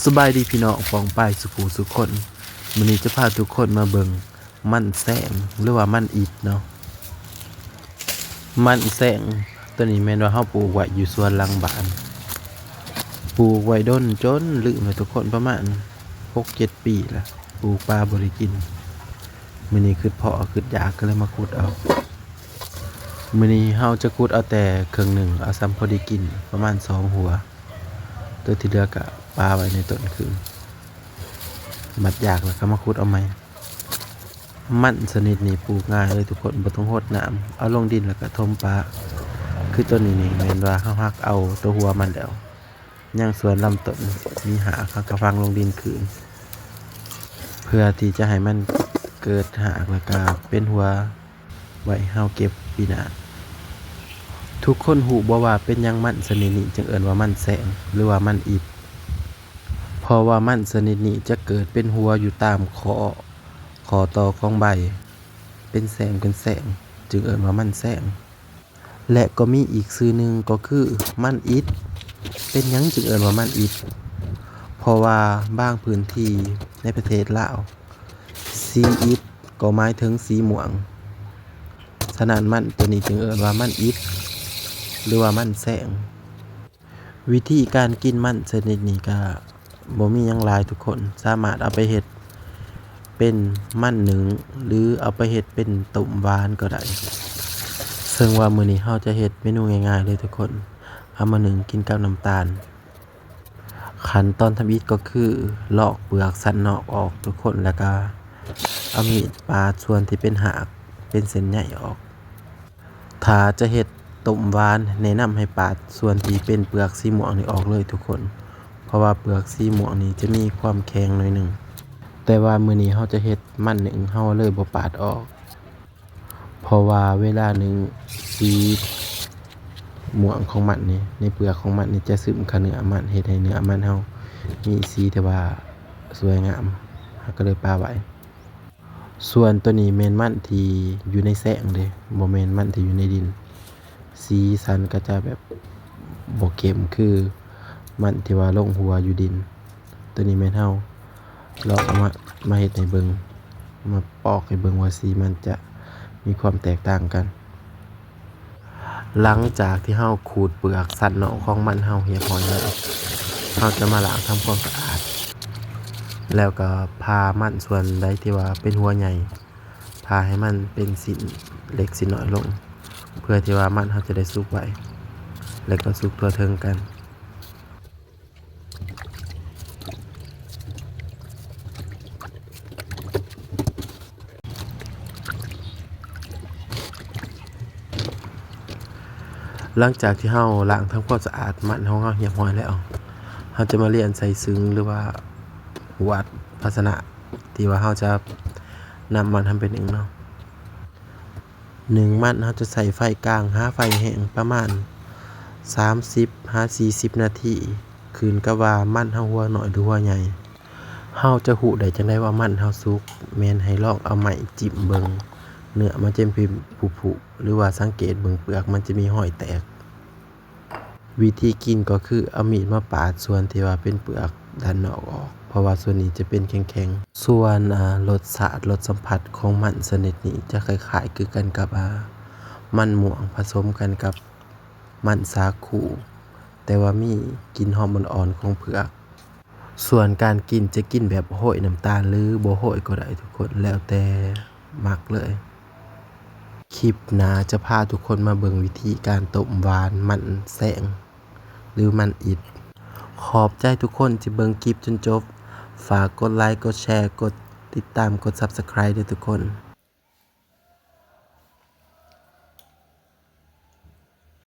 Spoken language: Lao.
ສະບາຍດີພີ່ນ້ອງປ້ອງປາຍສູ່ຜູ້ສູ່ຄົນ. ມື້ນີ້ຈະພາທຸກຄົນມາເບິ່ງມັນແຊງ ຫຼືວ່າມັນອິດເນາະ. ມັນແຊງໂຕນີ້ແມ່ນວ່າເຮົາປູກໄວ້ຢູ່ສວນຫຼັງບ້ານ. ປູກໄວ້ດົນຈົນລືມແລ້ວທຸກຄົນ, ປະມານຫົກເຈັດປີແລ້ວ, ປູກປາບໍ່ໄດ້ກິນ. ມື້ນີ້ຄຶດພໍ້ຄຶດຢາກ ກໍເລີຍມາຂຸດເອົາ. ມື້ນີ້ເຮົາຈະຂຸດເອົາແຕ່ເຄິ່ງໜຶ່ງ ເອົາສ່ຳພໍດີກິນ ປະມານສອງຫົວ. ໂຕທີ່ເຫຼືອກະປະໄວ້ໃນຕົ້ນຄືນ, ບັດຢາກແລ້ວກໍມາຂຸດເອົາໃໝ່. ມັນຊະນິດນີ້ປູກງ່າຍເລີຍທຸກຄົນ, ບໍ່ຕ້ອງຫົດນ້ຳ, ເອົາລົງດິນແລ້ວກໍຖົມປະ. ຄືໂຕນີ້ນີ້ແມ່ນວ່າເຮົາຫັກເອົາໂຕຫົວມັນແລ້ວ, ຍັງສ່ວນລຳຕົ້ນມີຮາກ ເຮົາກໍຝັງລົງດິນຄືນ ເພື່ອທີ່ຈະໃຫ້ມັນເກີດຮາກ ແລ້ວກໍເປັນຫົວ ໄວ້ເຮົາເກັບປີໜ້າ. ທຸກຄົນຮູ້ບໍ່ວ່າເປັນຫຍັງມັນຊະນິດນີ້ຈຶ່ງເອີ້ນວ່າມັນແຊງ ຫຼືວ່າມັນອິດ? ເພາະວ່າມັນຊະນິດນີ້ຈະເກີດເປັນຫົວຢູ່ຕາມຂໍ້ ຂໍ້ຕໍ່ຂອງໃບ ເປັນແສງເປັນແສງ ຈຶ່ງເອີ້ນວ່າມັນແຊງ. ແລະກໍມີອີກຊື່ໜຶ່ງກໍຄືມັນອິດ. ເປັນຫຍັງຈຶ່ງເອີ້ນວ່າມັນອິດ? ເພາະວ່າບາງພື້ນທີ່ໃນປະເທດລາວ ສີອິດກໍໝາຍເຖິງສີມ່ວງ. ສະນັ້ນມັນໂຕນີ້ຈຶ່ງເອີ້ນວ່າມັນອິດ ຫຼືວ່າມັນແຊງ. ວິທີການກິນມັນຊະນິດນີ້ກະບໍ່ມີຫຍັງຫຼາຍທຸກຄົນ, ສາມາດເອົາໄປເຮັດເປັນມັນໜຶ້ງ ຫຼືເອົາໄປເຮັດເປັນຕົ້ມຫວານກໍໄດ້. ເຊິ່ງວ່າມື້ນີ້ເຮົາຈະເຮັດເມນູງ່າຍໆເລີຍທຸກຄົນ, ເອົາມາໜຶ້ງກິນກັບນ້ຳຕານ. ຂັ້ນຕອນທຳອິດກໍຄືລອກເປືອກຊັ້ນນອກອອກທຸກຄົນ ແລ້ວກະເອົາມີດປາດສ່ວນທີ່ເປັນຮາກ ເປັນເສັ້ນໃຍອອກ. ຖ້າຈະເຮັດຕົ້ມຫວານ ແນະນຳໃຫ້ປາດສ່ວນທີ່ເປັນເປືອກສີມ່ວງນີ້ອອກເລີຍທຸກຄົນ, ເພາະວ່າເປືອກສີມ່ວງນີ້ຈະມີຄວາມແຂງໜ້ອຍໜຶ່ງ. ແຕ່ວ່າມື້ນີ້ເຮົາຈະເຮັດມັນໜຶ້ງ ເຮົາເລີຍບໍ່ປາດອອກ. ເພາະວ່າເວລາໜຶ້ງ ສີມ່ວງຂອງມັນນີ້ ໃນເປືອກຂອງມັນນີ້ຈະຊຶມເຂົ້າເນື້ອມັນ ເຮັດໃຫ້ເນື້ອມັນເຮົາມີສີທີ່ວ່າສວຍງາມ, ເຮົາກໍເລີຍປະໄວ້. ສ່ວນໂຕນີ້ແມ່ນມັນທີ່ຢູ່ໃນແຊງເດ້, ບໍ່ແມ່ນມັນທີ່ຢູ່ໃນດິນ. ສີສັນກໍຈະແບບບໍ່ເຂັ້ມຄືມັນທີ່ວ່າລົງຫົວຢູ່ດິນ. ໂຕນີ້ແມ່ນເຮົາລອງເອົາມາ ມາເຮັດໃຫ້ເບິ່ງ, ມາປອກໃຫ້ເບິ່ງວ່າສີມັນຈະມີຄວາມແຕກຕ່າງກັນ. ຫຼັງຈາກທີ່ເຮົາຂູດເປືອກຊັ້ນນອກຂອງມັນເຮົາຮຽບຮ້ອຍແລ້ວ, ເຮົາຈະມາລ້າງທຳຄວາມສະອາດ ແລ້ວກໍຜ່າມັນສ່ວນໃດທີ່ວ່າເປັນຫົວໃຫຍ່ ຜ່າໃຫ້ມັນເປັນຊິ້ນເລັກຊິ້ນນ້ອຍລົງ ເພື່ອທີ່ວ່າມັນເຮົາຈະໄດ້ສຸກໄວ ແລະກໍສຸກທົ່ວເຖິງກັນ. ຫຼັງຈາກທີ່ເຮົາລ້າງທຳຄວາມສະອາດມັນຂອງເຮົາຮຽບຮ້ອຍແລ້ວ, ເຮົາຈະມາລຽນໃສ່ຊຶງ ຫຼືວ່າຫວດພາຊະນະ ທີ່ວ່າເຮົາຈະນຳມັນທຳເປັນໜຶ້ງເນາະ. ໜຶ້ງມັນເຮົາຈະໃຊ້ໄຟກາງຫາໄຟແຮງປະມານສາມສິບຫາສີ່ສິບນາທີ, ຂຶ້ນກັບວ່າມັນເຮົາຫົວນ້ອຍ ຫຼື ຫົວໃຫຍ່. ເຮົາຈະຮູ້ໄດ້ຈັ່ງໃດວ່າມັນເຮົາສຸກ? ແມ່ນໃຫ້ລອງເອົາໄມ້ຈິ້ມເບິ່ງ, ເນື້ອມັນຈະເປັນຜຸໆ ຫຼືວ່າສັງເກດເບິ່ງເປືອກມັນຈະມີຮອຍແຕກ. ວິທີກິນກໍຄືເອົາມີດມາປາດສ່ວນທີ່ວ່າເປັນເປືອກດ້ານນອກອອກ, ເພາະວ່າສ່ວນນີ້ຈະເປັນແຂງໆ. ສ່ວນ ອາ ລົດຊາດ ລົດສຳຜັດຂອງມັນຊະນິດນີ້ຈະຄ້າຍໆຄືກັນກັບ ອາ ມັນມ່ວງຜະສົມກັນກັບມັນສາຄູ, ແຕ່ວ່າມີກິ່ນຫອມອ່ອນໆຂອງເຜືອກ. ສ່ວນການກິນຈະກິນແບບໂຮຍນ້ຳຕານ ຫຼື ບໍ່ໂຮຍກໍໄດ້ທຸກຄົນ, ແລ້ວແຕ່ມັກເລີຍ. ຄລິບໜ້າຈະພາທຸກຄົນມາເບິ່ງວິທີການຕົ້ມຫວານມັນແຊງ ຫຼື ມັນອິດ. ຂອບໃຈທຸກຄົນທີ່ເບິ່ງຄລິບຈົນຈົບ. ຝາກກົດໄລ, ກົດແຊ, ກົດຕິດຕາມ, ກົດ Subscribe ເດີທຸກຄົນ.